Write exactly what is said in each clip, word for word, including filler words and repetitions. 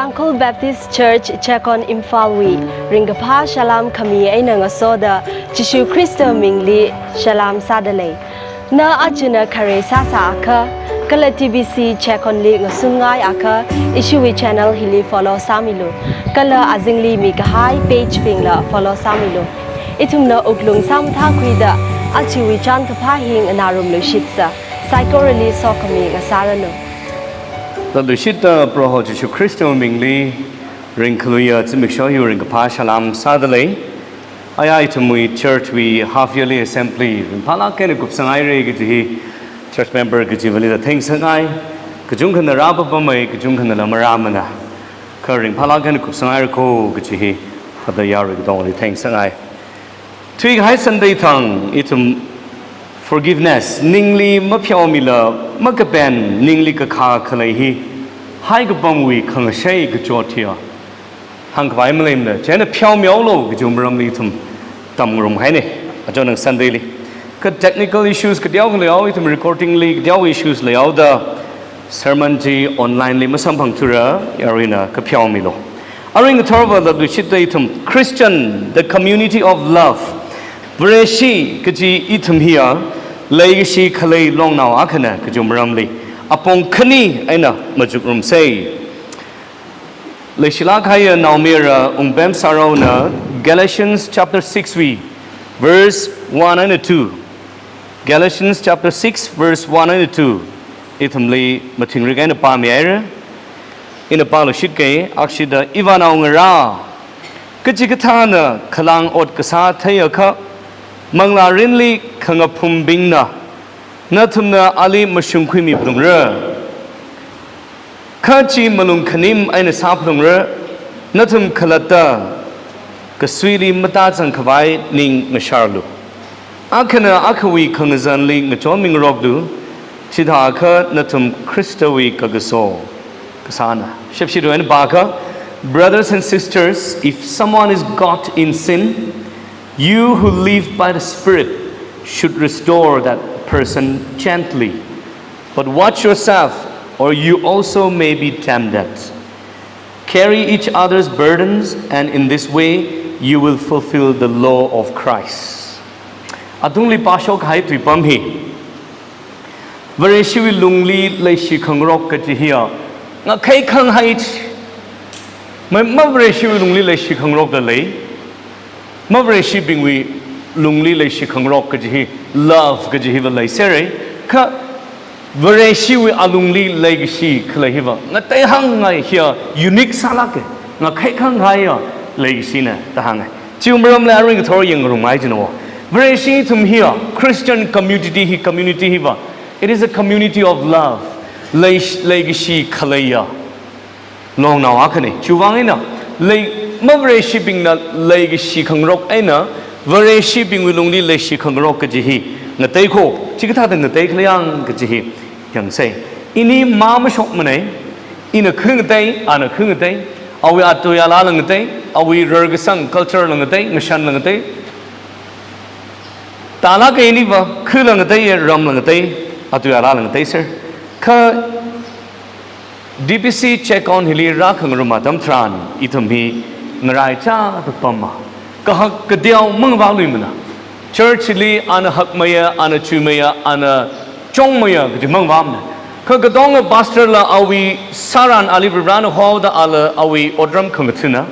Tangkhul Baptist Church Checkon Imphalwui ringkaphā salām khami eina ngasoda Jishu Khrista mingli salām sādalei. Na ajana khare sāsā akha, kala T B C Checkonli ngasungngai akha, ishiwui channel hili follow sāmilu. Kala azingli mikahai page bingla follow sāmilu. Ithumna wuklung samathākhuida ajawui chānkaphā hi nganārumluishitsa. Saikorali sokhami ngasāranu. Latluishitta Proho Jishu Khrista mingli ringkaluiya zimiksho hiwui ringkaphā salām sādalei. Aya ithumwui church wui half yearly assembly ringphālāk eina kupsanghaira kaji hi church member kachivalila theingasakngai. Kachungkhana rāpapamei, kachungkhanala marāmana. Kha ringphālāk eina kupsanghaira ko kaji hi thāda yarui katongli theingasakngai. Thuikahai Sunday thang ithum forgiveness, ningli mapheomila makapen, ningli kakhā khalei hi haikapamwui khangashei kachot hiya hāngkhavai maleimana, chieina pheomihaolu kajiwui maramli ithum tamngarumhaina, achonnang Sunday li. Kha technical issues kateokha leihaowa, ithum recording li kateokha issues leihaoda sermon chi online li masamphangthura, yaruina kapheomilu. Arui ngathorva latluishitta ithum Christian, the community of love. Vareshi kaji ithum hiya leikashi khalei longnao akhana kajiwui maramli apong khani eina machukrumsei. Leishilāk kahaiya naomayara Wungpem Saraona Galatians chapter six wui verse one and two. Galatians chapter six verse one and two. Ithumli mathingrik eina pāmihaira. Ina pāluishitkei, akshida, ivānaongarā, kachikathāna khalang ot kasā theiakha, manglārinli khangaphumbingna nathumna ali mashungkhuimi phalungra. Kha chi malung khanim eina sāphalungra, nathum khalatta kasuili matāzangkhavai ning ngasharlu. Akhana akhawui khangazanli ngachonmingaroklu, chithākha nathum Khristawui kakaso kasāna. Shepshidwui eina pāakha, brothers and sisters, if someone is caught in sin, you who live by the Spirit should restore that person gently. But watch yourself, or you also may be tempted. Carry each other's burdens, and in this way you will fulfill the law of Christ. Atungli pāshokkahai tuipam hi, Vareshiwui lungli leishi khangarok kaji hiya ngakhai khanghai chi. Ma, ma Vareshiwui lungli leishi khangarokla lei. Ma Vareshibingwui lungli leishi khangarok kaji hi, love kaji hiva leisera. Kha Vareshiwui alungli leikashi khalei hiva ngateihāngngai, hiya unique sālāka, ngakhai khanghaiya leikashina da hānga. Chiwui maramli arui ngathor yangngarumngai jina. Vareshi ithum hiya, Christian community hi, community hiva, it is a community of love. Lei, leikashi khaleiya longnao akhana. Chiwuivang eina lei, ma Vareshibingna leikashi khangarok eina Vareshibingwui lungli leishi khangarok kaji hi ngatei ko, chikathāda ngatei khala yang kaji hi yangsei. Ini mā mashokmana, ina khangatei, ana khangatei, awui atu yala la ngatei, awui rarkasang culture la ngatei, ngashan la ngatei. Tālāka iniva, khula ngatei, ram la ngatei, atu yala la ngateiser. Kha D B C Checkon hili rākhangarum atam tharan, ithum hi ngaraichāda pama. Kahak kateo mangavāluimana. Church li ana hakmeiya, ana chuimeiya, ana chungmeiya kaji mangavāmana. Kha katonga pastor la awui sāran ali Varivarana hoda ala awui otram khangathana.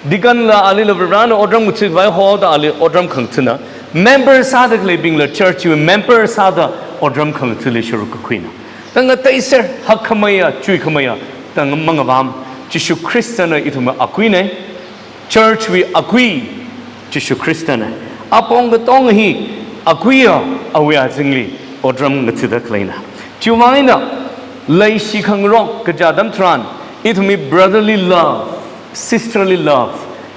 Deacon la alila Varivarana otram ngathakhavai hoda ali otram khangathana. Member sāda khaleibingla church wui member sāda otram khangathali sharuk kakhuina. Tang ngateiser, hakkhameiya, chuikhameiya, tang mangavām. Jishu Khristana ithumwui akuina. Church wui akui Jishu Khristana. Apong katonga hi akuiya awui azingli otram ngathada khaleina. Chiwuivang eina leishi khangarok kaja atam tharan, ithumwui brotherly love, sisterly love,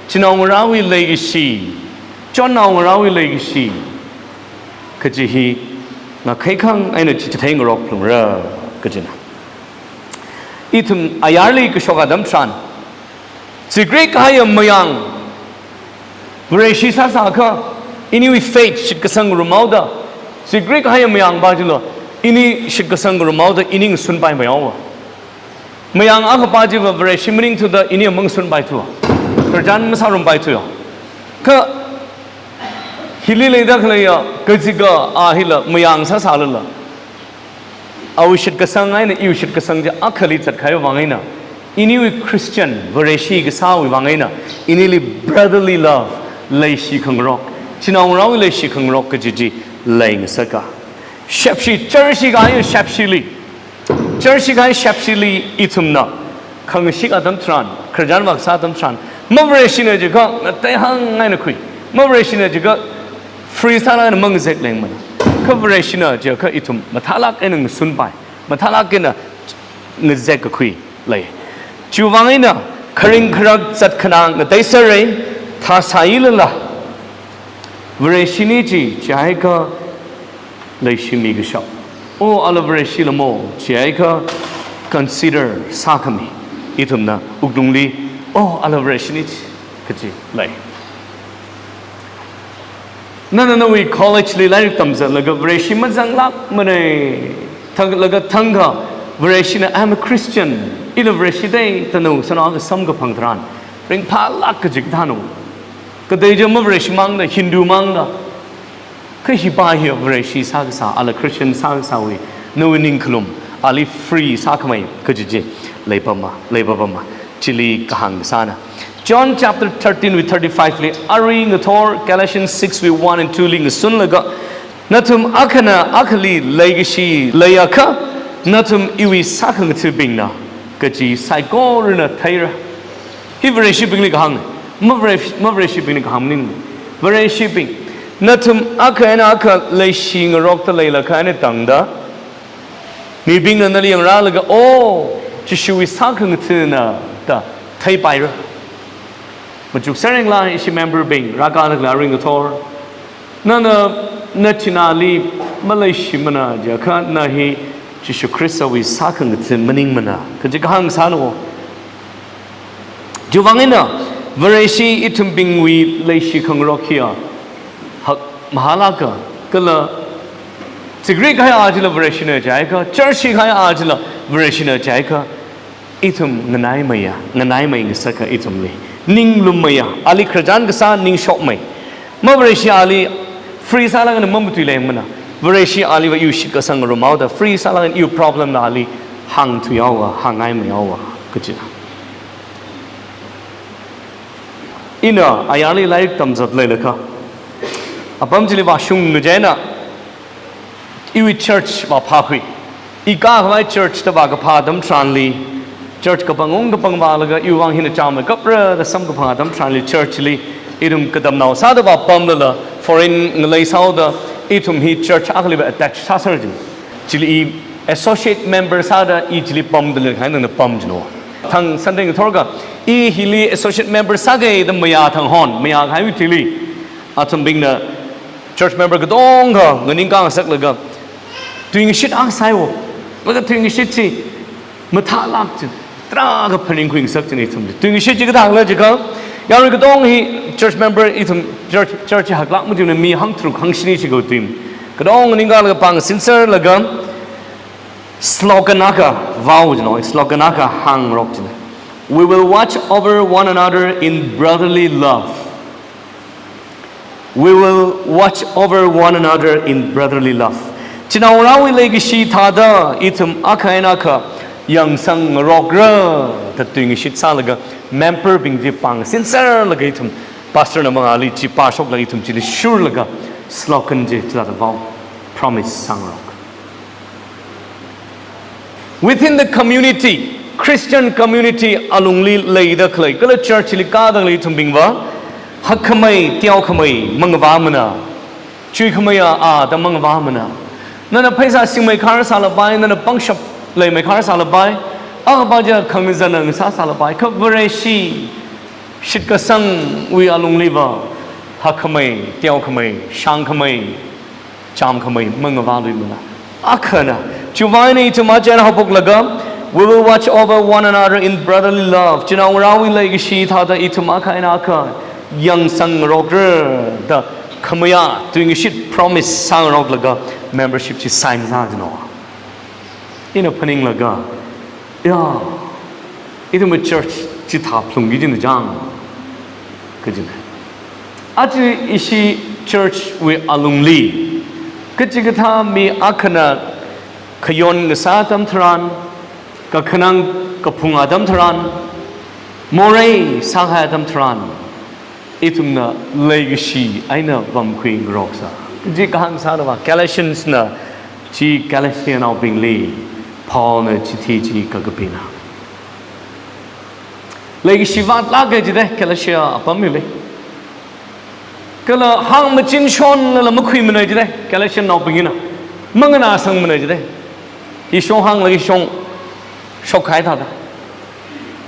chinaongarāwui leikashi, chonnaongarāwui leikashi kaji hi ngakhai khang eina chichitheingarok phalungra kajina. Ithum ayarli kashok atam tharan, zikrik kahaiya mayang, Vareshi sāsāakha, iniwui faith shitkasang ngarumhaoda, zikrik kahaiya mayang pa chilo, ini shitkasang ngarumhaoda, ini ngasunpaimeihaowa. Mayang akhapa chiva Vareshi maningthuda ini mangasunpaithu. Khararchan masārumpaithu ya. Kha hili leida khaleiya, kachika a hila mayang sāsālala, awui shitkasang eina iwui shitkasang chi akhali zatkahai vang eina, iniwui Christian, Vareshi kasāwui vang eina, inili brotherly love, leishi khangarok, chinaongarāwui leishi khangarok kaji chi leingasaka. Shepshi, charshi kahai shepshili, charshi kahai shepshili ithumna khangashik atam tharan, khararchan vākasā atam tharan, mavareshina jiakha ngateihāng eina khui, mavareshina jiakha free sālāk eina mangazek lengmana. Kha Vareshina jiakha ithum mathālāk eina ngasunpai, mathālāk eina ngazek kakhui lei. Chiwui vang eina kharing kharak zatkhanang ngateisera, thāsāilala, Vareshina chi, chiakha leishimi kashap. O, ala Vareshila mo, chiakha consider sākhami. Ithumna wuklungli, o, ala Vareshina chi, kaji lei. Nana nawui college li lairik tamzatlaga Vareshi mazanglākmana. Thanglaga thangkha Vareshina, "I'm a Christian. Ila Vareshi dei," da nao sāna akha samkaphang tharan, ringphālāk kaji kathāna. Katei chi mavareshi mangda, Hindu mangda. Kha hipa hi Vareshi sākasā, ala Christian sākasāwui nawui ningkhalum, ali free sākhamei kaji chi leipama, leipapama. Chili kahāng kasāna. John chapter thirteen wui thirty-five li, arui ngathor Galatians six wui one and two li ngasunlaga, nathum akhana akhali leikashi leiakha, nathum iwui sākhangathabingna kaji saikorana theira. Hi Vareshibingli kahāng, mavare-, mavareshibingli kahāng maning. Vareshibing, nathum akha eina akha leishi ngarokta leilakha eina tangda, mibingna nali yangrālaga, "O, Jishuwui sākhangathana," da theipaira. Machuk sārenglā ishi member bing, rākālakla ringathor. Nana nachināli maleishimana jiakha na hi Jishu Khristawui sākhangatha maningmana. Kaji kahāng sāna wo. Chiwui vang eina, Vareshi ithumbingwui leishi khangarok hiya, hak mahālāka, kala zikri kahai a chila Vareshina chiakha, charshi kahai a chila Vareshina chiakha, ithum nganaimeiya, nganaimei ngasaka ithumli. Ning lummeiya, ali khararchan kasā ningshokmei. Mavareshi ali free sālāk eina mamatui lengmana. Vareshi aliva iwui shitkasang ngarumhaoda, free sālāk eina iwui problem na ali hāngthuihaowa, hāngngaimeihaowa, kachina. Ina ayarli lairik tamzat leilakha, apam chili vāshung ngachaina, iwui church vāphākhui. I kākhavai church da vākaphā atam tharanli, church kapang ung kapang vālaga, iwui vang hina chāmmeikapra da samkaphang atam tharanli, church li ithum katamnao sāda vāpamlala, foreign ngalei sāhaoda, ithum hi church akhaliva attach sāser jin. Chili i associate member sāda i chili pamda leikahai nana pam jino. Thang Sunday ngathorkha, i hili associate member sāga da mayā thang hon, mayā kahaiwui thili, athumbingna church member katonga nganingkāngasaklaga, tuingashit akha sāi wo. Laga tuingashit chi mathālāk chi, tarākha phaningkhuingasak china ithum. Tuingashit chi kathāla jiakha, yarui katong hi church member ithum, church, church chi haklāk machina mi hangtharuk hangshini chi kho tuim. Katong nganingkālaga pāngsinsarlaga, slogan akha vao jino, slogan akha hāngrok jina. "We will watch over one another in brotherly love. We will watch over one another in brotherly love." Chinaongarāwui leikashi thāda ithum akha eina akha yangsang ngarokra da tuingashit sālaga, member bing chi pāngsinsarlaga ithum, pastor na mangāli chi pāshoklaga ithum chili shurlaga, slogan chi chithāda vao, promise sāngarok. Within the community, Christian community alungli leida khalei, kala church li kāda khalei ithumbingva, hakkhamei, teokhamei mangavāmana, chuikhamei a, a da mangavāmana. Nana pheisā singmeikhar sālapai, nana pangshap leimeikar sālapai, akha pa ja khangazana ngasā sālapai, kha Vareshi shitkasangwui alungliva, hakkhamei, teokhamei, shāngkhamei, chāmkhamei mangavāluimana. Akhana, chiwui vang eina ithum aja eina haophoklaga, "We will watch over one another in brotherly love." Chinaongarāwui leikashi thāda ithum akha eina akha yangsang ngarokra da khamayā tuingashit promise sāngaroklaga membership chi sign sā jino. Ina phaninglaga, ya, Ithumwui church chithā phalungki kajina chang. Kajina. Aja ishi church wui alungli kachikathā mi akhana khayon ngasā atam tharan, kakhanang kaphung atam tharan, morei sākahai atam tharan, ithumna leikashi eina vāmkhui ngaroksa. Chi kahāng sāda va, Galatians na chi Galatianaobingli Paulna chithi chi kakapina. Leikashi vātlāka jida Galatia apamli. Kala hāngmachin shonlala makhuimana jida Galatianaobing hina. Manganāsangmana jida. Ishong hānglaga ishong shokkahai thāda.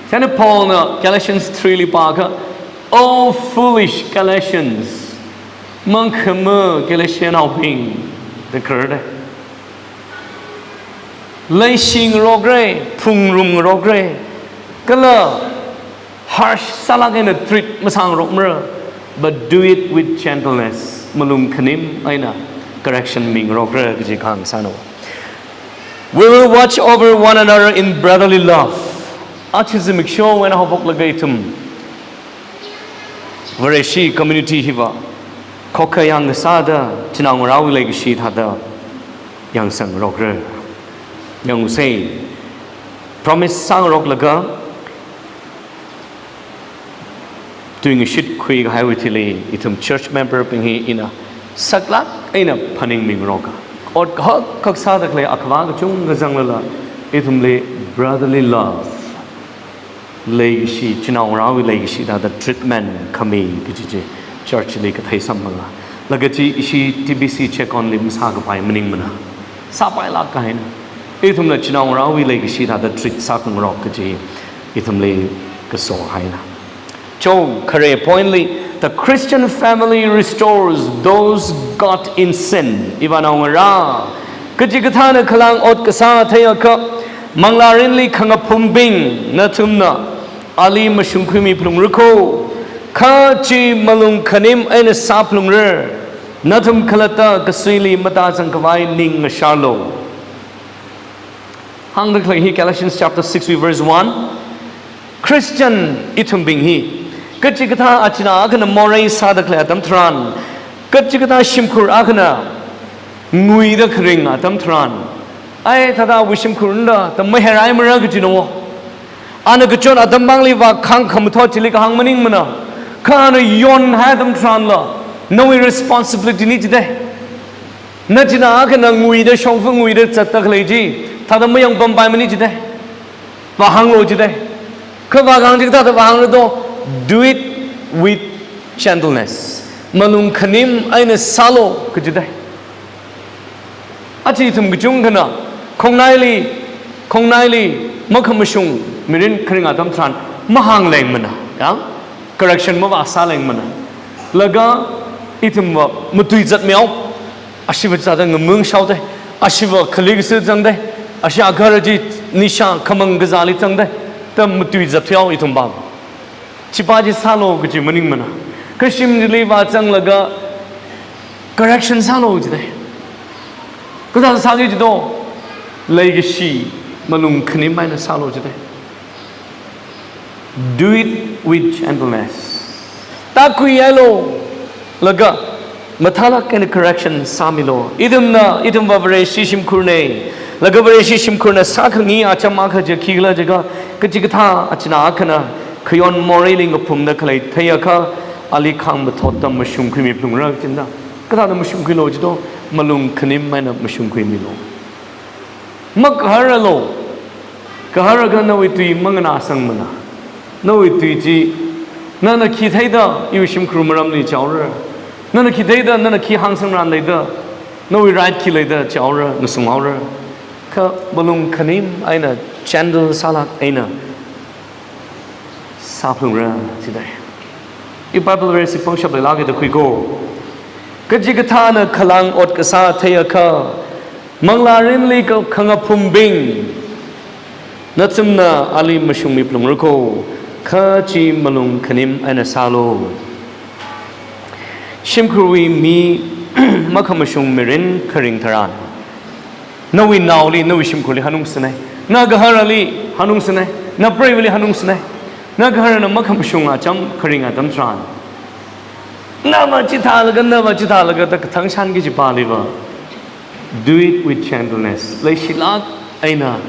Chieina Paulna Galatians three li pākha, "O foolish Galatians, mangkhama Galatianaobing," da kharda. Leishi ngarokra, phungrum ngarokra, kala harsh sālāk eina treat masāngarokmara, but do it with gentleness. Malung khanim eina correction mingarokra kaji kahāng sāna. "We will watch over one another in brotherly love." Aja zimiksho eina haophoklaga ithum Vareshi community hiva khokkha yang kasāda, chinaongarāwui leikashi thāda yangsangngarokra. Yangsa, promise sāngaroklaga tuingashit khuikahaiwui thili ithum church member bing hi ina saklāk eina phaningmingaroka. Ot kahak kahak sāda khalei akhavā kachungkha zanglala, ithumli brotherly love, leikashi, chinaongarāwui leikashi thāda treatment khami kaji chi church li kathei samphanga. Laga chi ishi T B C Checkon li masākapai maningmana. Sāpailāk kahaina. Ithumla chinaongarāwui leikashi thāda treat sākhangarok kaji ithumli kaso haina. Cho khare point li, "The Christian family restores those caught in sin." Ivānaongarā kachikathāna khalāng ot kasā theiakha, manglārinli khangaphumbing nathumna ali mashungkhuimi phalungra kho, kha chi malung khanim eina sāphalungra. Nathum khalatta kasuili matāzangkhavai ning ngasharlu. Hāngda khalei hi Galatians chapter six verse one. Christian ithumbing hi kachikathā achina akhana morei sāda khalei atam tharan, kachikathā shimkhur akhana nguida kharing atam tharan, ai thāda awui shimkhurna da, da maheraimara kajina wo. Ana kachon atam pāngli vākhang khamathot chili kahāng maningmana. Kha ana yonhai atam tharanla, nawui responsibility na jida. Nachina akhana nguida shongfa nguida zatda khalei chi thāda mayangpampaimana jida. Vāhānglu jida. Kha vāhāng chi kathāda vāhāngra do, "Do it with gentleness." Malung khanim eina sālu kajida. Aja ithum kachungkhana khongnaili, khongnaili makhamashung mirin kharing atam tharan mahānglengmana, ya? Correction mavāsālengmana. Laga ithumva matuizatmihaowa. Ashiva chithāda ngamung shaoda, ashiva khali kasu zangda, ashi agahara chi nisha khamang kazāli zangda, da matuizathaowa ithumbing. Chipa chi sālu kaji maningmana. Kashim chili vāzanglaga correction sālu jida. Kathāda sāki jido, leikashi malung khanim eina sālu jida. "Do it with gentleness." Tākhuihailu, laga mathālāk eina correction sāmilu. Ithumna, ithumva Vareshi shimkhurna. Laga Vareshi shimkhurna sākhangai acham akha chi khikhala jiakha, kachikathā achina akhana khayon moreili ngaphumda khalei theiakha, ali khangmathotda mashungkhuimi phalungra kajina. Kathāda mashungkhuilu jido, malung khanim eina mashungkhuimilu. Makaharalu. Kaharaga nawui tui manganāsangmana. Nawui tui chi, nana khi theida iwui shimkhur maramli chaora. Nana khi theida, nana khi hāngsangran leida, nawui right khi leida chaora, ngasunghaora. Kha malung khanim eina, gentle sālāk eina sāphalungra jida. I Bible verse pangshap leilāka da khuiko. Kachikathāna khalāng ot kasā theiakha, manglārinli ka khangaphumbing nathumna ali mashungmi phalungra kho, kha chi malung khanim eina sālu. Shimkhurwui mi makhamashung mirin kharing tharan, nawui naoli, nawui shimkhurli hanungsāna. Nagaharali hanungsānei, napreiva̱li hanungsānei. Nagaharana makhamashunga cham kharinga atam tharan, nava chithālaga, nava chithālaga da kathang shānki kaji pāliva, do it with gentleness. Leishilāk eina,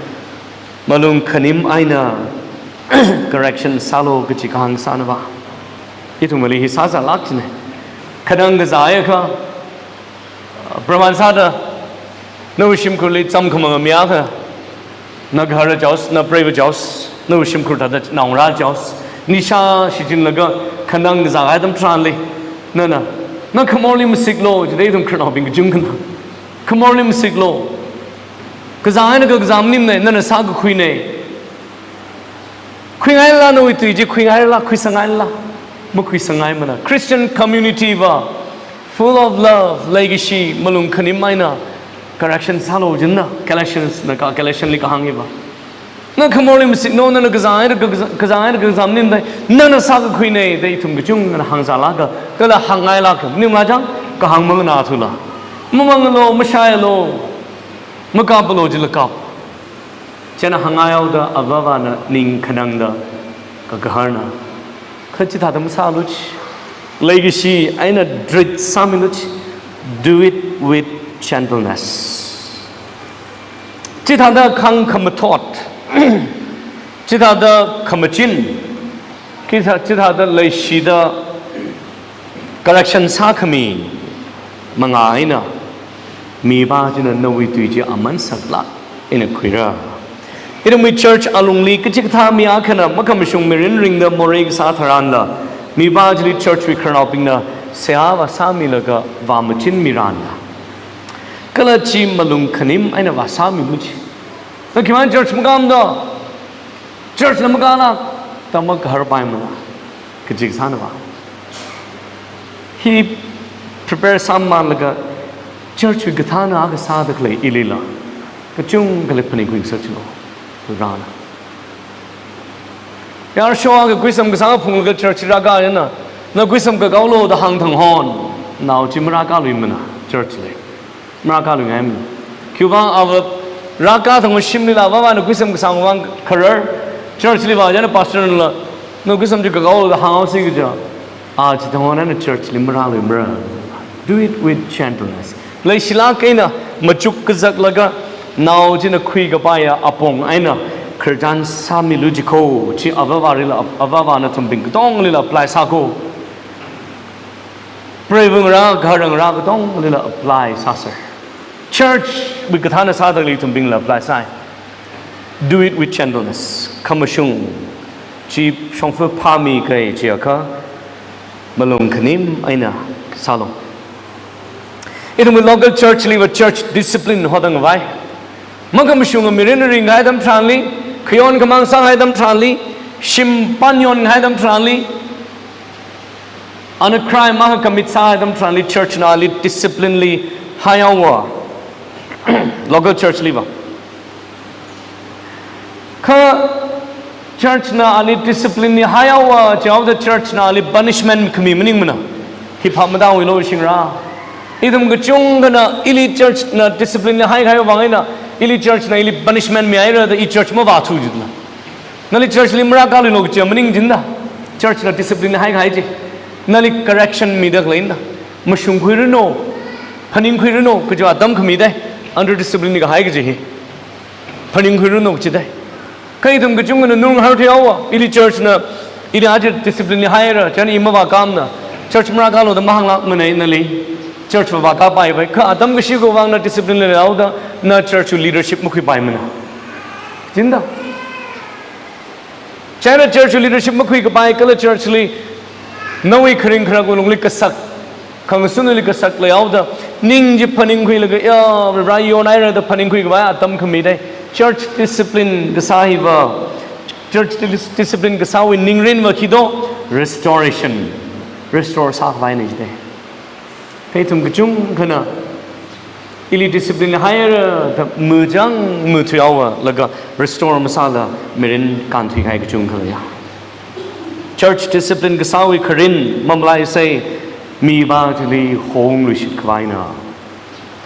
malung khanim eina correction sālu kaji kahāng sānava. Ithumli hi sāsālāk jinei. Khanang kazā akha, pramān sāda, nawui shimkhurli chāmkhamang mi akha, nagahara jaosa, napreiva jaosa, nawui shimkhur thāda naongarā jaosa, nisha shichinlaga khanang kazā kahai atam tharanli, nana, na khamorli masiklu, jida ithum khararnaobing kachungkhana. Khamorli masiklu. Kazā eina kakazā maningnei, nana sākakhuinei. Khuingaila nawui tui chi, khuingaila, khuisāngaila. Makhuisāngaimana. Christian community va, full of love, leikashi, malung khanim eina correction sālu jinna, Galatians na ka, Galatian li kahāng hiva. Na khamorli masiklu, nana kazā eina kakazā, kazā eina kakazā maningnei, nana sākakhuinei, da ithum kachungkhana hāngsālaga, kala hāngngailāka, maningla chang, kahāng manganāthula. Mamanglu, mashailu, makapalu jila kap. Chieina hāngngai haoda avāvana ning khanangda kagaharna. Kha chithāda masālu chi. Leikashi eina treat sāmilu chi. Do it with gentleness. Chithāda khang khamathot, chithāda khamachin, chithā, chithāda leishida correction sākhami manga eina, mipā china nawui tui chi aman saklāk eina khuira. Ithumwui church alungli kachikathā mi akhana makhamashung mirin ringda morei kasā tharanla, mipā chili church wui khararnaobingna seihā vāsāmilaga vāmachinmi tharanla, kala chi malung khanim eina vāsāmilu chi. Na khimān church makāmada, church la makāna, da makaharpaimana. Kaji kasānava. Hi prepare sāmamānlaga church wui kathāna akha sāda khalei ilila, kachungkha phaningkhui ngasakchilo. Rana. Yarsho akha kuisam kasā phunglaga church rākā yana, na kuisam kakaolu da hāngthang hon, nao chi marākāluimana, church li. Marākāluingaimana. Khiwuivang ava rākāthang shimlila avāvana kuisam kasāwui vang kharar, church li vāchina pastor nala, na kuisam chi kakaolu da hānghaosi kaja, a chithang hon eina church li marāluimara. Do it with gentleness. Leishilāk eina machuk kazaklaga, nao china khuikapaiya apong eina khararchan sāmilu jikho, chi avāvarila, avāvana ithumbing katongalila apply sākho. Preivangarā, gaharangarā katongalila apply sāser. Church wui kathāna sāda khalei ithumbingla apply sāi. Do it with gentleness. Khamashung chi shongfa phāmi kahai chiakha, malung khanim eina sālu. Ithumwui local church liva church discipline hoda ngavai. Makhamashunga mirin ringhai atam tharanli, khayon khamāng sānghai atam tharanli, shim pānyon ngai atam tharanli, ana crime akha commit sāhai atam tharanli church na ali discipline li haihaowa. Local church liva. Kha church na ali discipline li haihaowa, jihaoda church na ali punishment khami maningmana. Hi phap matāwuilu shingra. Ithum kachungkhana ili church na discipline li haikahai vang eina, ili church na ili punishment mihaira da i church mavāthu jitla. Nali church li marākāluilu kaja maning jinda. Church na discipline haikahai chi. Nali correction mida khaleina. Mashungkhuiranu. Phaningkhuiranu kaja atam khamidai. Under discipline li kahai kaji hi. Phaningkhuiranu kajidai. Kha ithum kachungkhana nung harthihaowa. Ili church na, ili aja discipline li haira, chieina i mavākāmana. Church marākālu da mahānglākmanei nali. Church vāvākāpaipai. Kha atam kashi kavang na discipline li leihaoda, na church leadership makhuipaimana. Jinda. Chieina church leadership makhuikapai kala church li nawui kharing kharak lungli kasak, khangasunli kasak leihaoda, ning chi phaningkhuilaga, ya, Varivara yonhaira da phaningkhuikavai atam khamidai. Church discipline kasā hiva, church dis-, discipline kasāwui ningrinva khi do, restoration. Restore sākhavaina jidai. Kha ithum kachungkhana ili discipline haira da machang mathuihaowa laga restore masāla mirin kānthuikahai kachungkha leiya. Church discipline kasāwui kharin mamalaisei, mipā chili hongluishit khavaina.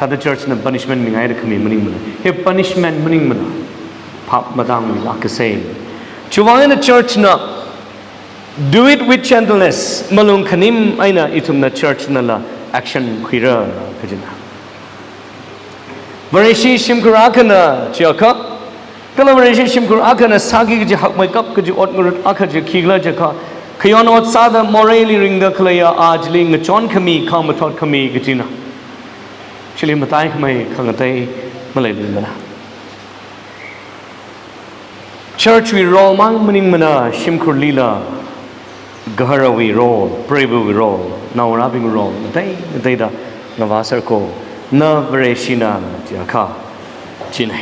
Thāda church na punishment mingaida khami maningmana. Hi punishment maningmana. phap matangmilākasei. Chiwuivang eina church na do it with gentleness, malung khanim eina ithumna church nala action khuira kajina. Vareshi shimkhur akhana chiakha, kala Vareshi shimkhur akhana sāki kaji hakmeikap kaji ot ngarut akha chi khikhala chiakha, khayon ot sāda moreili ringda khaleiya a chili ngachon khami, khamathot khami kajina. Chili mataikhamei khangatei maleiluimana. Church wui role mang maningmana, shimkhurlila gaharawui role, preiva̱wui role, naongarābing role, ngatei ngateida ngavāserko, na Vareshina chiakha, china.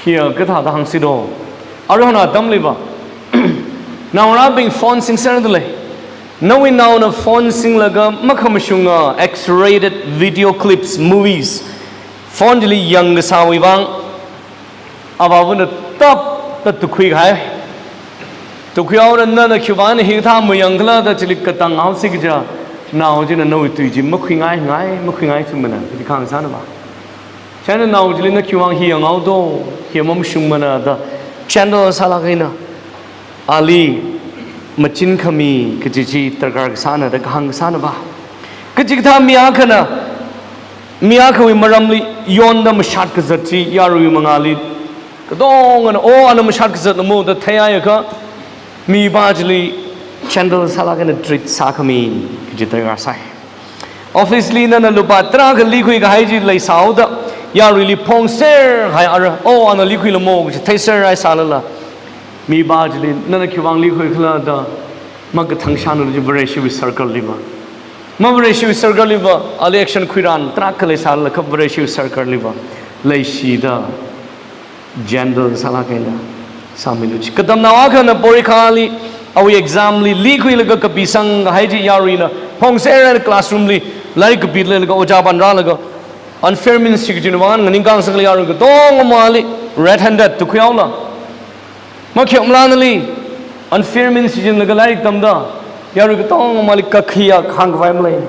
Hiya kathāda hāngsi do? Aruihon atamliva naongarābing phone singserda lei. Nawui naona phone singlaga makhamashunga X-rated video clips, movies, phone chili yangkasāwui vang, avāvana tapta tukhuikahai. Tukhuihaoda nana khiwuivang hikathā mayangkhala da chili katang haosi kaja, nao china nawui tui chi makhuingai ngai, makhuingai sumana, kaji kahāng sānava. China nao chili na khiwuivang hi yanghaodo, hi mamashungmana da gentle sālāk eina ali machin khami kaji chi darkar kasāna da kahāng kasānava. Kachikathā mi akhana, mi akhawui maramli yonda mashat kazat chi yaruiwui mangāli katongana, oh, ana mashat kazatna mo da theihaiakha, mipā chili gentle sālāk eina treat sākhami kaji darkar sai. Office li nana lupā tarākha likhuikahai chi leisāhaoda, yaruili phongserhai ara, oh, ana likhuila mo kaji theiserhai sālala, mipā chili nana khiwuivang likhuikhala da makathang shānlu chi Vareshiwui circle liva. Ma Vareshiwui circle liva, ali action khuiran tarākha leisālala kha Vareshiwui circle liva leishida gentle sālāk eina sāmilu chi. Katamnao akhana porikhali, awui exam li likhuilaga kapisangkahai chi yaruina phongserhai classroom li lairik kapilaga ojā pān rālaga, unfair means chi kajina vang nganingkang sākhala yarui katonga mali red handed tukhuihaola, makhayakmala nali, unfair means chi kajina laga lairik tamda yarui katonga mali kakhayak hāngkhavai malei.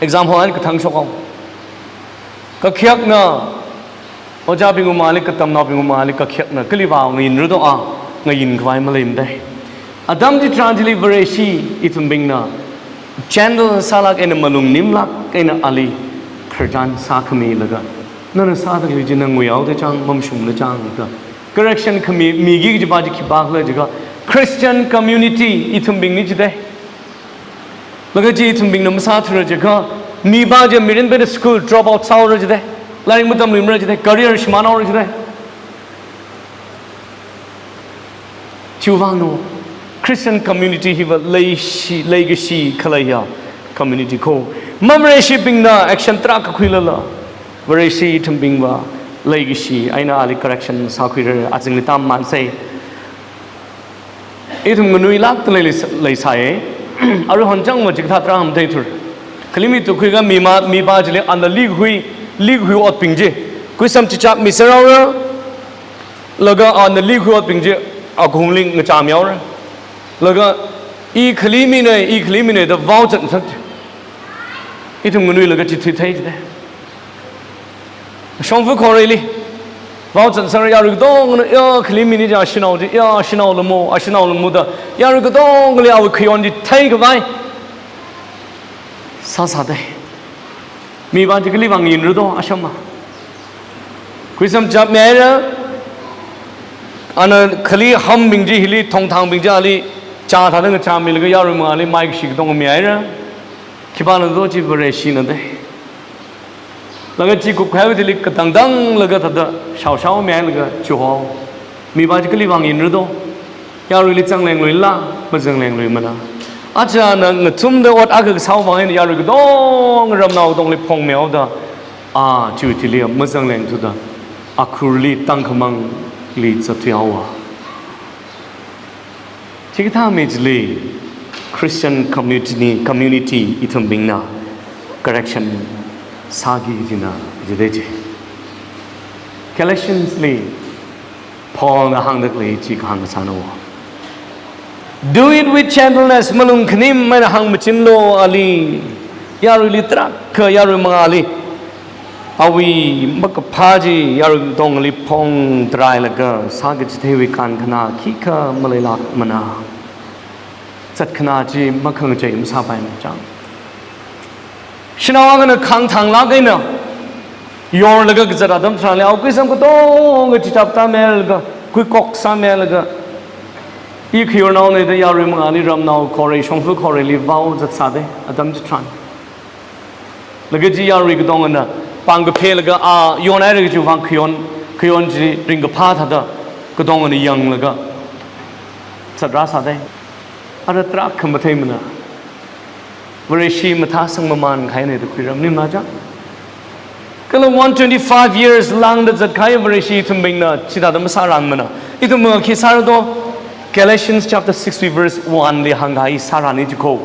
Exam hall eina kathang shokhao. Kakhayakna, ojābingwui mangāli, katamnaobingwui mangāli kakhayakna, kali vāng ngayin rado a, ngayinkhavai maleimada. Atam chitharan chili Vareshi ithumbingna gentle sālāk eina malung nimlāk eina ali khararchan sākhamilaga, nana sāda khalei chi na nguihaoda chang, mamashungda chang da correction khami miki kajipa chi khipākhala jiakha, Christian community ithumbingna jida. Laga chi ithumbingna masāthura jiakha, mipā chi mirin peda school drop out sāhaora jida. Lairik matamluimara jida, career shimānhaora jida. Chiwuivangna Christian community hiva leishi, leikashi khaleiya community ko. Ma Vareshibingna action tarākha khuilala, Vareshi ithumbingva leikashi eina ali correction sākhuira, azingli tam mansei. Ithum nganuilākda lei, leisai. Aruihon changva chikathā tarā matheithura. Khalimit tukhuiakha mima, mipā chili ana likhui, likhui otbing chi kuisam chichap miserhaora. Laga ana likhui otbing chi akhungli ngachāmihaora. Laga i khali mina, i khali mina da vaozat sak. Ithum nganuilaga chithuithei jida. Shongfa khoreili vaozat sāra, yarui katongana, ya, khali mina chi ashinao chi, ya, ashinaola mo, ashinaola mo da yarui katongali awui khayon chi theikhavai sāsāda. Mipā chi kali vāng ngayin rado, ashama. Kuisam chapmihaira, ana khali hambing chi hili thongthangbing chi ali chā thāda ngachāmilaga yarui mangāli maikashi katonga mihaira. Khipāna do chi Vareshina da. Laga chi kupkahaiwui thili katang tanglaga thāda shaoshaomihailaga chihao. Mipā chi kali vāng ngayin rado. Yaruili zanglengluila, mazanglengluimana. Achāna ngathumda ot akha kasāwui vang eina yarui katonga ramnao katongli phongmihaoda, a chiwui thili mazanglengthuda, akhurli tangkhamangli zatthuihaowa. Chikathā mi chili Christian community, community ithumbingna correction sāki kajina jida chi. Galatians li Paulna hāngda khalei chi kahāng kasāna. Do it with gentleness, malung khanim eina hāngmachinlu ali. Yaruili tarākha, yarui mangāli Awui makaphā chi yarui katongali phongtarailaga sākachitheiwui kankhana khikha maleilākmana. Zatkhana chi makhangachei masāpaimana chang. Shanao akhana khangthānglāk eina yorlaga kazat atam tharanli awui kuisam katonga chichap tāmeilaga, kuikok sāmeilaga, i khayornaona da yarui mangāli ramnao khorei, shongfa khoreili vao zatsāda atam chitharan. Laga chi yarui katongana pāngkaphelaga a yonhaira kajiwui vang khayon, khayon chi ringkaphā thāda katongana yanglaga zatrāsāda. Ara tarākha matheimana. Vareshi mathāsangmamān kahaina da khuirāmnimana chang. Kala one twenty-five years lāngda zatkahai Vareshi ithumbingna chithāda masārānmana. Ithumna khi sāra do? Galatians chapter six verse one li hāngkahai sārāna jiko.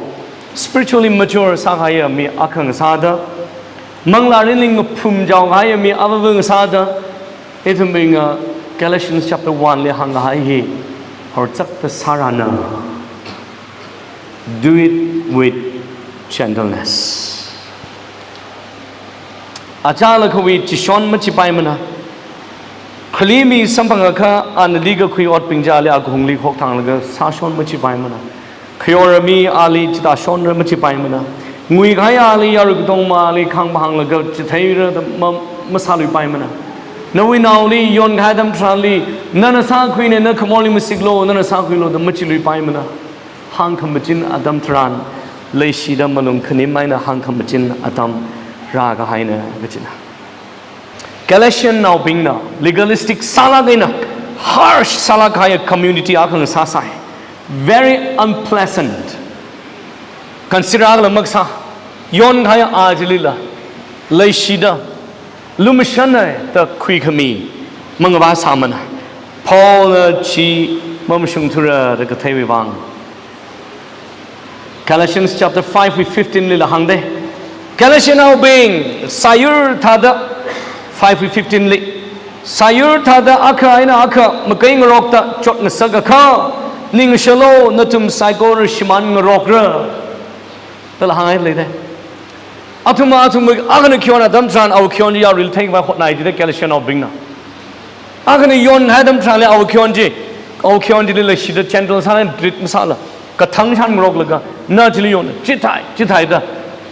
Spiritually mature sākahaiya mi akha ngasāda, manglā mirinli ngaphumchaokahaiya mi avāva ngasāda, ithumbingna Galatians chapter one li hāngkahai hi horchakta sārāna. Do it with gentleness. Achālakhawui chishon machipaimana. Khali mi samphangakha ana likakhui otbing chili akahungli khokthānglaga sāshon machipaimana. Khayorami ali chithāshonra machipaimana. Nguikahai ali yarui katongmali khangmahānglaga chitheira da ma-, masāluipaimana. Nawui naoli yonkahai atam tharanli, nana sākhuina, na khamorli masiklu, nana sākhuilu da machiluipaimana. Hāngkhamachin atam tharan, leishida malung khanim eina hāngkhamachin atam rākahaina kachina. Galatian naobingna legalistic sālāk eina, harsh sālāk kahai community akha ngasāsai. Very unpleasant. Consider akhala makasā, yonkahai a chilila leishida lumashanna da khuikhami mangavā sāmana. Paulna chi mamashungthura da katheiwui vang, Galatians chapter five wui fifteen lila hāngda. Galatian naobing, sāyur thāda, five wui fifteen li, sāyur thāda akha eina akha makai ngarokta chotngasakakha, ningshālu, nathum saikora shimān ngarokra. Dala hānghai leida. Athum, athum akhana khayon atam tharan awui khayon chi yaruili theikhavai hotnai jida Galatian naobingna. Akhana yonkahai atam tharanli awui khayon chi, awui khayon chili leishida gentle sālāk eina treat masāla, kathang shān ngaroklaga, na chili yon, chithai, chithai da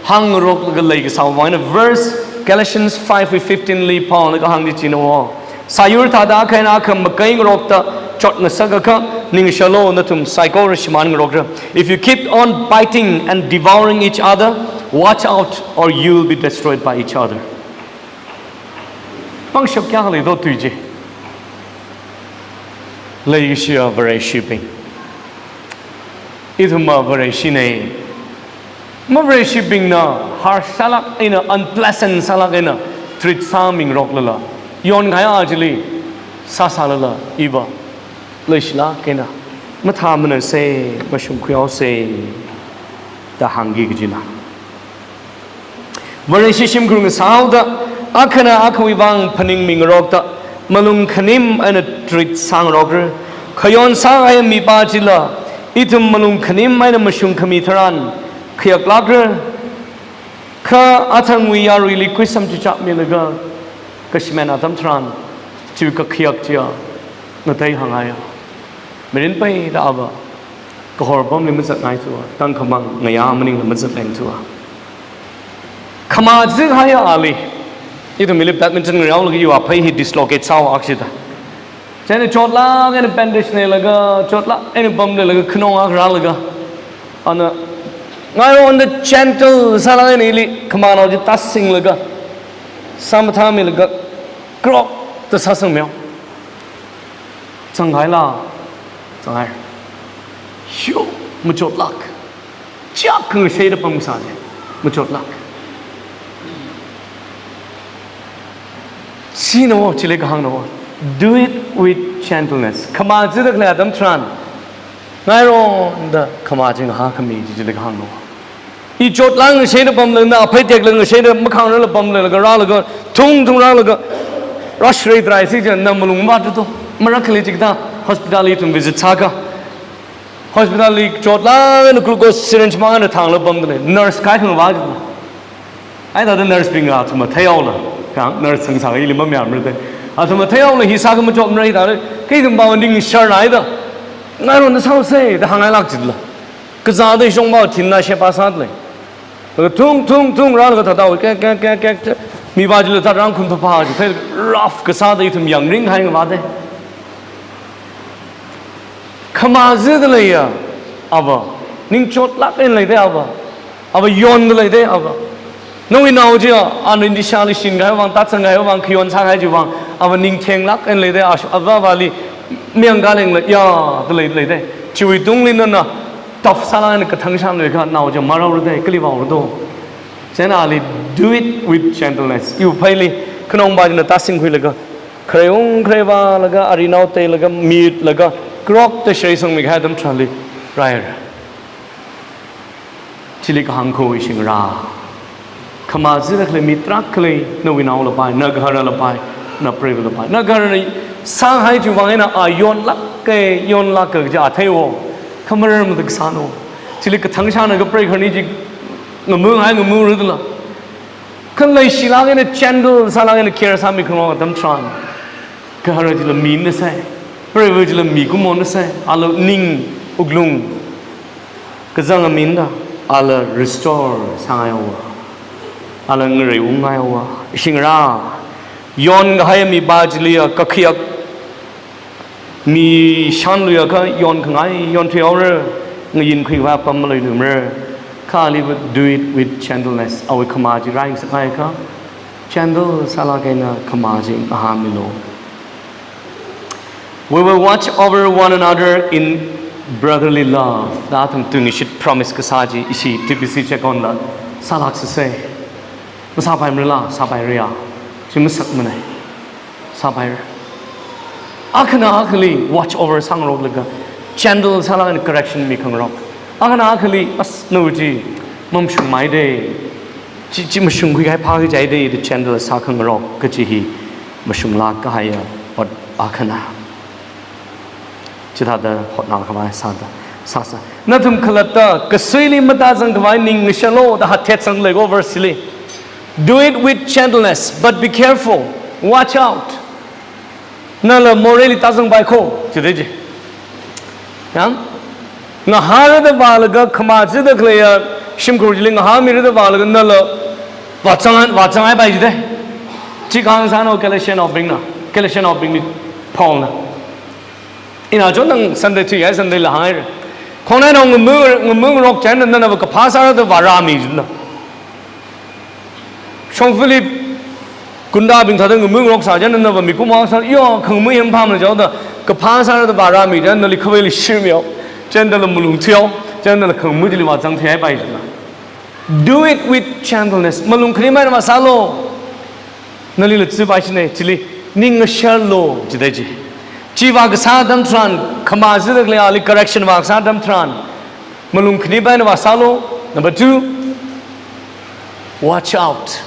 hāng ngaroklaga leikasā vang eina verse Galatians five wui fifteen li Paulna kahāng chi china wo. Sāyur thāda akha eina akha makai ngarokta chotngasakakha, ningshālu, nathum saikora shimān ngarokra. If you keep on biting and devouring each other, watch out or you'll be destroyed by each other. Pangshap kayākha lei do tui chi. Leikashiya Vareshibing, ithumva Vareshina. Mavareshibingna harsh sālāk eina, unpleasant sālāk eina treat sāmingaroklala, yonkahai a chili sāsālala, iva leishilāk eina mathāmanasa, mashungkhuihaosa da hāngki kajina. Vareshi shimkhur ngasāhaoda, akhana akhawui vang phaningmingarokta, malung khanim eina treat sāngarokra. Khayon sākahai mipā chila ithum malung khanim eina mashungkhami tharan khayaklākra. Kha athangwui yaruili kuisam chichapmilaga kashimen atam tharan, chiwui kakhayak chiya ngatei hānghaiya. Mirin peida ava kahor pamli mazatngaithuwa, tangkhamang ngayā maningla mazatlengthuwa. Khamā zikahaiya ali, ithumwuili badminton ngareolaga iwui aphei hi dislocate sāhaowa akshida. Chieina chotlāk eina bandage neilaga, chotlāk eina pamleilaga, khanong akha rālaga, ana ngairo da gentle sālāk eina ili khamānao chi tāsinglaga, sāmathāmilaga, krok da sāsangmeo. Zanghaila, zanghai. Yo, machotlāk. Chak khangasheida pamsā chi, machotlāk. China wo, chili kahāngna wo. Do it with gentleness. Khamā zida khalei atam tharan, ngairo da khamā chi ngahākhami chi, chili kahāngna wo. I chotlāk ngasheida pamlei, na aphei teklāk ngasheida makhāngrarla pamleilaga rālaga, thungthung rālaga, rāshirei taraisi china malung mavātda to. Marakkhali chikathā hospital li ithum visit sākha, hospital li chotlāk eina glucose syringe mangāna thanglaga pamda lei. Nurse kaikhang vā jina. Ai thāda nurse bingva athumva theihaola, Kang nar sang sang ili mamayāmara da. Athum athei aula hi sākha machotmara da. Kei ithum pao ning sharnai da. Ngaron da saose da hāngngailāk chitla. Kazāda shongpao thinna shepa sāda lei. Laga thung thung thung rālaga thāda ke ke ke ke ke. Mipā chila thāda rāngkhum thapā chi thei rough kasāda ithum yangringhai ngavāda. Khamazida leiya, ava. Ningchotlāk eina leida ava. Ava yonda leida ava. Nawui nao chiya, ana nishali shinghai vang, tatsang hai vang, khayon sānghai chi vang. Ava ningthenglāk eina leida, ash-, ava avali miyang kaleng le, ya, da lei, leida. Chiwui tungli nana, tough sālāk eina kathang shānlui kha, nao chiya maraora da, kali vaora do. Chieina ali, do it with gentleness. Iwui phaili, khanong pā china tāsingkhuilaga, kharei ung kharei vālaga, arinao teilaga, mitlaga, krok da shei sangmi kahai atam tharanli, rai ra. Chili kahāng kho ishingra. Khamazida khalei mi tarākha lei, nawui nao lapai, na gahara lapai, na preiva lapai. Na gahara na sānghai chiwui vang eina a yonlāka, yonlāka kaja theiwo. Kha marar mada kasāno. Chili kathang shāna kaprei kharni chi ngamunghai ngamurudala. Kha leishilāk eina gentle sālāk eina care sāmi khangarok atam tharan. Gahara chila mina sai. Preiva chila mikumona sai. Ala ning wuklung kazang amida. Ala restore sāngai haowa. Ala ngarei ungngaiwa. Shingra. Yonkahai mipā chiliya kakhayak mi shānluiakha yonkhangai, yonthui haora, ngayinkhui vāpam maluilumara. Kha ali do it with gentleness. Awui khamā chi rāngasakngaiakha, gentle sālāk eina khamā chi ngahānmilu. We will watch over one another in brotherly love. Da athum tui ngashit promise kasā chi ishi T B C check on la sālāk sāsa. Masāpaimarala, sāpairaya. Chi masakmana. Sāpaira. Akhana akhali watch over sāngaroklaga, gentle sālaga correction mikhangarok. Akhana akhali as nawui chi mamashungmai da. Chi, chi mashungkhui kahai phākhui jai da, da gentle sākhangarok kachi hi mashunglāk kahaiya ot akhana. Chithāda hotnakhavai sāda, sāsa. Nathum khalatta kasuili matāzangkhavai ning ngashalu da hāthet sanglaga verse li. Do it with gentleness, but be careful. Watch out. Nala moreili tāzangpai kho, jida ji. Yang? Ngahārada vālaga khamazida khaleiya shimkhur chili ngahāmirada vālaga nala vāzang, vāzanghaipai jida. Chi kahāng sāna Galatian obingna, Galatian obingli Paulna. Ina chon nang Sunday thuihai Sunday la hāngaira. Khongnainao ngamu, ngamungarok chieina nana kaphā sārada vārāmi jina. Shongfali gundabing thāda ngamungarok sā chieina nava mikumo sā, yo, khangamu himphamna chaoda, kaphā sārada vārāmi chieina nali khavaili shirmi hao, chieina nala malung thuihao, chieina nala khangamu chili vāzang thuihaipai jina. Do it with gentleness. Malung khani maina vāsālu. Nalila tsuipaishina, chili ning ngasharlu, jida ji. Chi vākasā atam tharan, khamazida khalei ali correction vākasā atam tharan, malung khani maina vāsālu. Number two, watch out.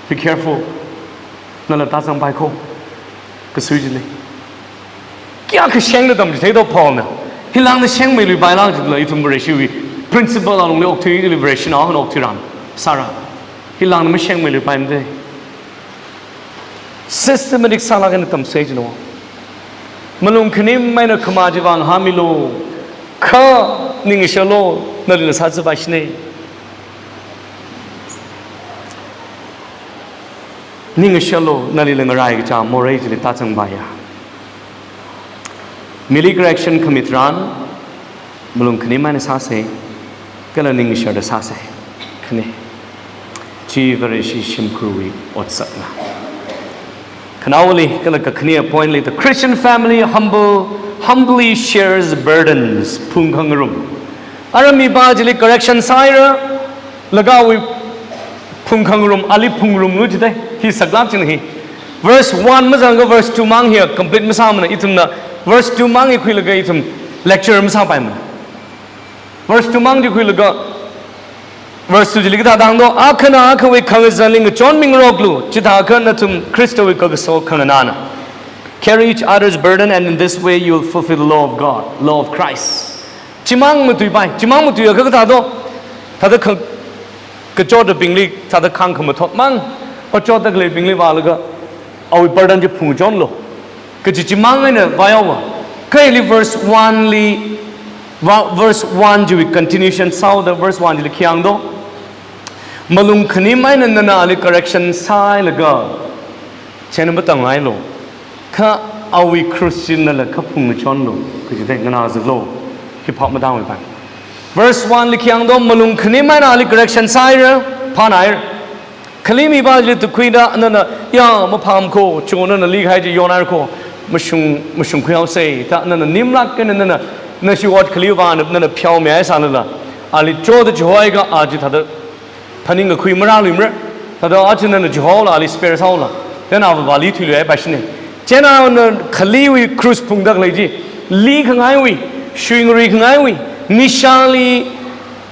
Be careful. Nala tāzangpai kho. Kasui chili. Kayākha shengda tamchitheida Paulna. Hilāngna shengmeiluipaila jila ithum Vareshiwui principle alungli okthui ili Vareshinao hon okthuiran. Sāra. Hilāngna mashengmeiluipaimada. Systematic sālaga na tamsei jino. Malung khani maina khamā chi vāngahāmilu. Kha ning ngashalu, nalila sātsuipaishina. Ning ngashalu, nalila ngarai kacha morei chili tāzangpaiya. Mili correction khami tharan, malung khani maina sāsa, kala ning ngasharda sāsa. Khani. Chi Vareshi shimkhurwui otsakna. Khanaowali, kala kakhani point li, the Christian family humble, humbly shares burdens, phungkhangarum. Ara mipā chili correction sāhaira, laga awui phungkhangarum, ali phungarumlu jida, hi saklāk china hi. Verse one mazanglaga verse two mang hiya complete masāmana, ithumna verse two mang hi khuilaga ithum lecture masāpaimana. Verse two mang chi khuilaga, verse two chili kathāda hāngdo, akhana akhawui khangazanli ngachonmingaroklu, chithākha nathum Khristawui kakaso khanganāna. Carry each other's burden, and in this way you will fulfill the law of God, law of Christ. Chimang matuipai, chimang matuiakha kathādo, thāda khang, kachottabingli thāda khāngkhamathot mang, Pachot da khaleibingli vālaga, awui burden chi phungchonlu. Kaji chimang eina vāyaowa. Kha hili verse one li, va-, verse one chiwui continuation sāhaoda verse one chili khi hāng do. Malung khanim eina nana ali correction sāhailaga, chieina matāngailo. Kha awui cross chi nala kha phungchonlu. Kaji thei nganāzaklu. Hi phap matāngwui pāng. Verse one li khi hāng do, malung khanim eina ali correction sāhaira, phānāhaira. Kali mipā chili tukhuida nana, ya, maphāmako, cho nana likahai chi yonhaira ko, mashung, mashungkhuihaosa, da nana nimlāk eina nana, nashi ot khali vāna, nana pheomi haisālala, ali choda chihohaiakha, a chithāda phaningkakhui marāluimara. Thāda a chi nana chihohaola, ali spare sāhaola. Then ava vāli thuiluihai pāshina. Chieina ana khaliwui cross phungda khalei chi, likhangaiwui, shuingaruikhangaiwui, nishāli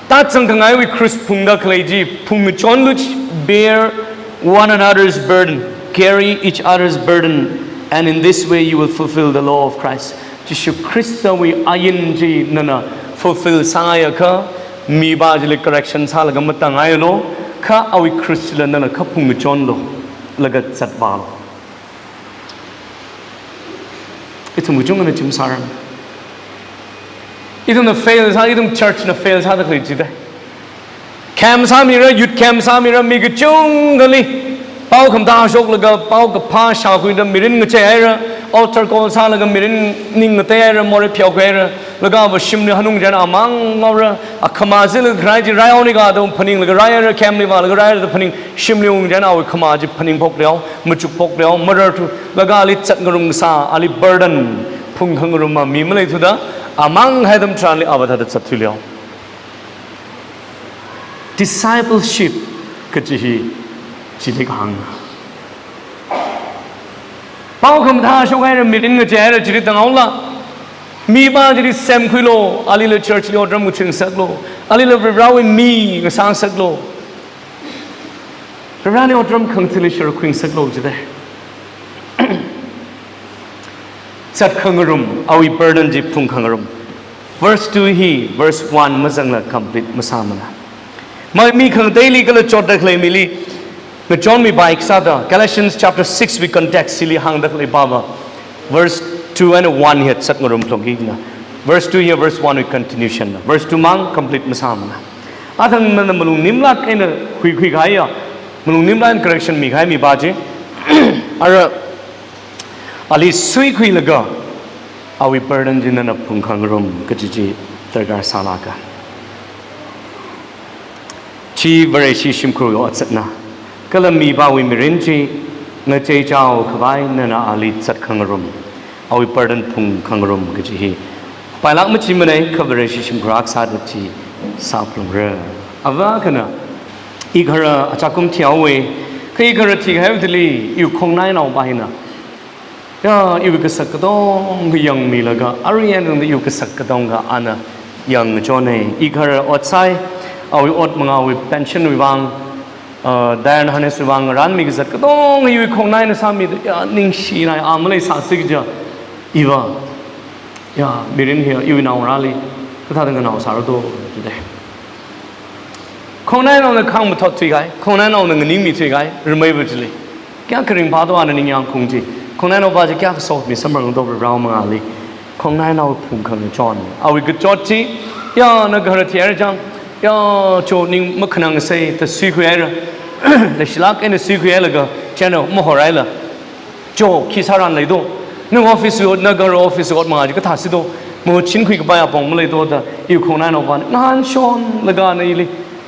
tāzangkhangaiwui cross phungda khalei chi, phungchonlu chi, bear one another's burden, carry each other's burden, and in this way you will fulfill the law of Christ. Jishu Khristawui ain chi nana fulfill sāngaiakha, mipā chili correction sālaga matāngailu, kha awui cross chila nala kha phungchonlu, laga zatvālu. Ithum kachungkhana chim sāra. Ithumna fail sā, ithum church na fail sāda khalei chi thei. Camp sāmira, youth camp sāmira, mi kachungkhali pao khamathā shoklaga, pao kaphā shākhuida mirin ngacheihaira, altar call sālaga mirin ning ngateihaira, morei pheokhuihaira, laga ava shimli hanung chieina amang ngaora, akhama zila kharai chi raihaonika da phaninglaga raihaira, camp li vālaga raihaira da phaning, shimli ung chieina awui khama chi phaningphok leo, machukphok leo, mararthu, laga ali zatngarum kasā, ali burden phungkhangarum mi maleithuda, amang haidam tharanli ava thāda zatthui leo. Discipleship kaji hi chili kahāng. Pao khamathā shokhaira, mirin ngacheihaira chili tānghaola. Mipā chili semkhuilu, alila church li otram ngachingsaklu. Alila Varivarāwui mi ngasāsaklu. Varivarāli otram khangathili shāra khuingsaklu jida. Zatkhangarum, awui burden chi phungkhangarum. Verse two hi, verse one mazangla complete masāmana. Ma mi khangateili kala chotda khalei mili, ngachonmi bai kasāda, Galatians chapter six wui context chili hāngda khalei pāva. Verse two and one hi zatngarum phlongki na. Verse two hi verse one wui continuation na. Verse two mang complete masāmana. Athang nana malung nimlāk eina huikhui kahaiya, malung nimlāk eina correction mikahai mipā chi, ara ali suikhuilaga, awui burden chi nana phungkhangarum kaji chi darkar sālāka. Chi Vareshi shimkhurwui otsakna. Kala mipāwui mirin chi ngacheichao khavai nana ali zatkhangarum, awui burden phungkhangarum kaji hi pailāk machimanei, kha Vareshi shimkhur akha sāda chi sāphalungra. Ava akhana, igahara achākum thihaowa, kha igahara thikahaiwui thili iwui khongnainaopā hina, ya, iwui kasak katonga yangmilaga, arui eina tangda iwui kasak katonga ana yangchonei. Igahara ot sāi, awui ot mangāwui pension wui vang, uh, dialysis wui vang rānmi kazat katonga iwui khongnaina sāmida, ya, ningshinai, a maleisāsi kaja, iva, ya, mirin hi iwui naongarāli kathāda nganao sāra do, jida. Khongnainaona khāng mathot thuikahai, khongnainaona nganingmi thuikahai, rameiva chili. Kayākha ringphā do ana ningyāng khaung chi. Khongnainaopā chi kayākha sokhami samphang do Varivara mangāli. Khongnainao phungkhangachon. Awui kachot chi, ya, nagahara thihaira chang, ya, cho ning makhanangsa da suikhuihaira. Leishilāk eina suikhuihailaga, chieina mahorhaila. Cho, khi sāran leido? Nang office wui ot, nagahara office wui ot mangā chi kathāsi do? Mahut chinkhui kapai apong maleido da, iwui khongnainaopāna ngahānshonlaga ana ili,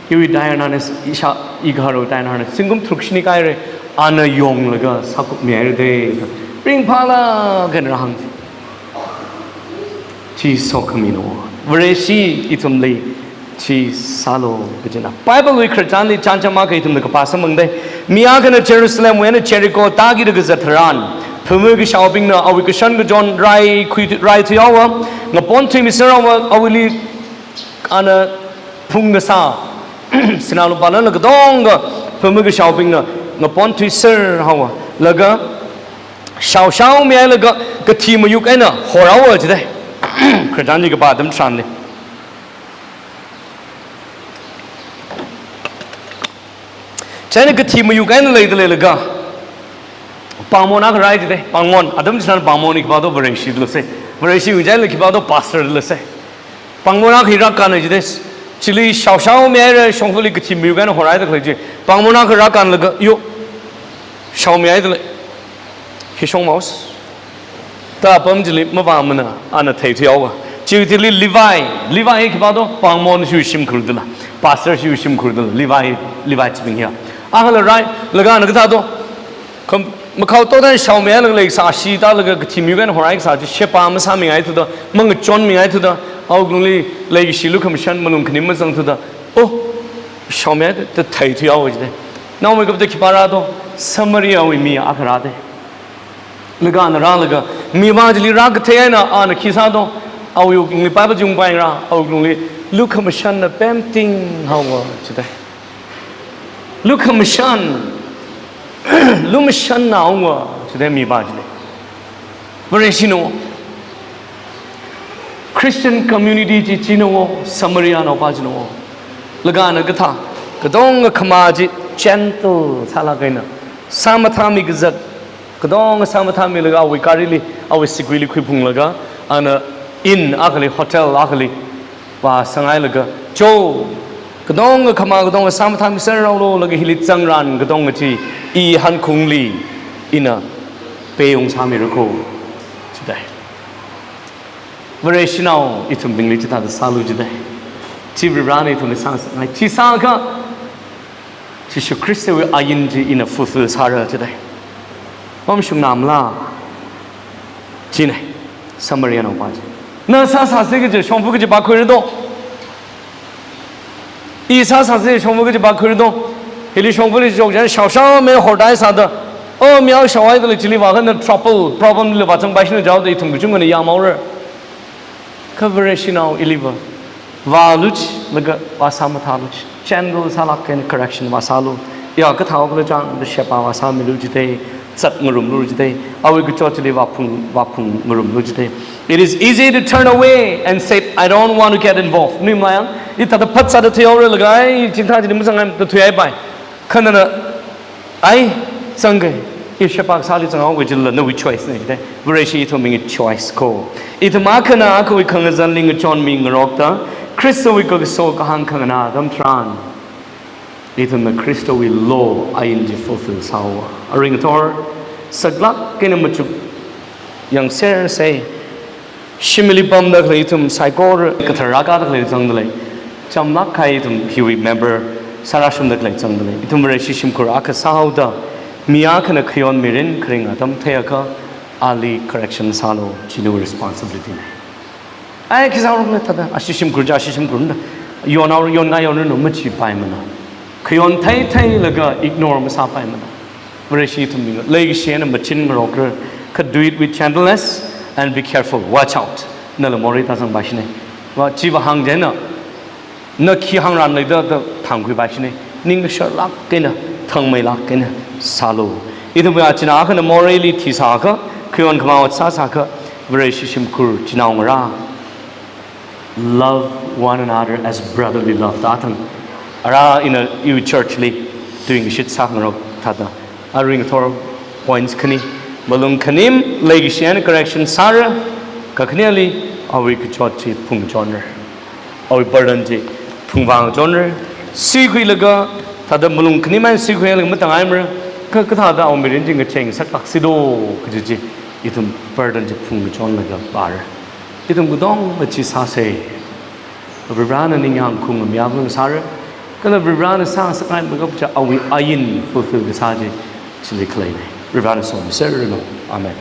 iwui dialysis, ishā, igaharawui dialysis, zingkum tharuk shini kahaira, ana yonglaga sākupmihaira de, da ringphālāk eina rāhāng. Chi sokhami no. Vareshi ithumli chi sālu kajina. Bible wui khararchanli chānjam akha ithumna kapā samphangdei. Mi akhana Jerusalemwui eina Jericho tākida kazat tharan, phamu kashaobingna awui kashan kachon raikhui, raithuihaowa, ngapon thuimiserhaowa, awuili ana phungkasā sinā lupā nala katonga phamu kashaobingna ngapon thuiserhaowa. Laga shaoshaomihailaga kathi mayuk eina horhaowa jidei. Khararchan chi kapā atam tharanli. Chieina kathi mayuk eina leida leilaga, pāngmon akha rāi jide, pāngmon, atam china pāngmon hi khipā do, Vareshi lase. Vareshi ngachaili khipā do, pastor lase. Pāngmon akha hi rākān jide, chili shaoshaomihaira, shongfali kathi mayuk eina horhaida khalei chi. Pāngmon akha rākānlaga, yo, shaomihaida lei. Hi shong maus. Da apam chili mavāmana, ana theithuihaowa. Chi chili Levi, Levi hi khipā do, pāngmon shiwui shimkhur dala, pastor shiwui shimkhur dala, Levi, Levi chibing hiya. Akhala rāi, laga ana kathā do, kham-, makhao todan shaomihailaga leikasā, ashee tālaga kathi mayuk eina horhaikasā chi, sheba masāmingaithuda, mangachonmingaithuda, awuklungli leikashi lukhamashan malung khanim mazangthuda, oh, shaomihaida theithuihaowa jide. Naomeikapta khipā rā do, Samariawui mi akha rāde. Laga ana rālaga, mipā chili rākathei eina ana khi sā do, awui wuklungli Bible chi ungpaira, awuklungli lukhamashanna pemtinghaowa jide. Lukhamashan, lumashannaowa jide mipā chili. Vareshina, Christian community chi china, Samarianaopā china. Laga ana kathā, katonga khamā chi gentle sālāk eina, sāmathāmi kazat, katonga sāmathāmilaga awui garili, awui siguili khuiphunglaga, ana inn akhali, hotel akhali vāsanghailaga, cho, katonga khamā katonga sāmathāmiserralo, laga hili zangran katonga chi i hankhungli ina payung sāmira kho, jidai. Vareshinao ithumbingli chithāda sālu jidai. Chi Varivarana ithumli sāngasakngai. Chi sākha Jishu Khristawui ain chi ina fulfill sāra jidai. Mamashungna mala? Chine, Samarianaopā chi. Na sāsāsi kaji shongfa kachipā khuira do? I sāsāsi shongfa kachipā khuira do? Hili shongfali shokchān shaoshao me hordai sāda, oh, mi akha shaohaida lei, chili vākha na trouble, problem li vāzangpaishina jihaoda ithum kachungkhana yamhaora. Kha Vareshinao iliva vālu chi, laga vāsāmathālu chi, gentle sālāk eina correction vāsālu. Ya kathāhao khala chang da sheba vāsāmilu jidai, zat ngarumlu jidai, awui kachot chili vāphung, vāphung ngarumlu jidai. It is easy to turn away and say, "I don't want to get involved." Ni mayang, ithāda phatsāda thuihaora laga, ai, chithā chili mazangngai da thuihaipai. Kha nana, ai, zangkei, i sheba kasāli zanghaoki jilala nawui choice na jidai. Vareshi ithumbingwui choice kho. Ithum akhana akhawui khangazanli ngachonmi ngarokta, Khristawui kakaso kahāng khanganā atam tharan, ithumna Khristawui law ain chi fulfill sāhaowa. Arui ngathor, saklāk eina machuk yangserse. Shimli pamda khalei ithum saikora kathar rākāda khalei zangda lei. Chamlāk kahai ithum hiwui member sārāshungda khalei zangda lei. Ithum Vareshi shimkhur akha sāhaoda, mi akhana khayon mirin kharing atam theiakha, ali correction sālu, chi nawui responsibility na. Ai, khi sāngarokna thāda, ashi shimkhur chi ashi shimkhurna, yonhaora, yonngai yonranu machipaimana. Khayon theitheilaga ignore masāpaimana. Vareshi ithumbingva leikashi eina machin ngarokra, kha do it with gentleness and be careful, watch out. Nala morei tāzangpaishina. Va, chiva hāng chieina, na khi hāngran leida da thangkhuipaishina. Ning kasharlāk eina, thangmeilāk eina sālu. Ithumwui achina akhana moreili thisākha, khayon khamā ot sāsākha, Vareshi shimkhur chinaongarā, love one another as brotherly love da thang. Ara ina iwui church li tuingashit sāngarok thāda. Arui ngathor points khani. Malung khanim, leikashi eina correction sāra, kakhaneli awui kachot chi phungchonra. Awui burden chi phungvāngchonra. Suikhuilaga, thāda malung khanim eina suikhuilaga matangaimara. Kha, kathāda awui mirin chi ngachei ngasaklāksi do, kaji chi, ithum burden chi phungchonlaga vāra. Ithum katongva chi sāsa. Varivarana ningyāng khaung miya khaung sāra. Kala Varivarana sāngasakngai makapcha awui ain fulfill kasā chi chili khaleina. Varivarana somiserranu. Amen.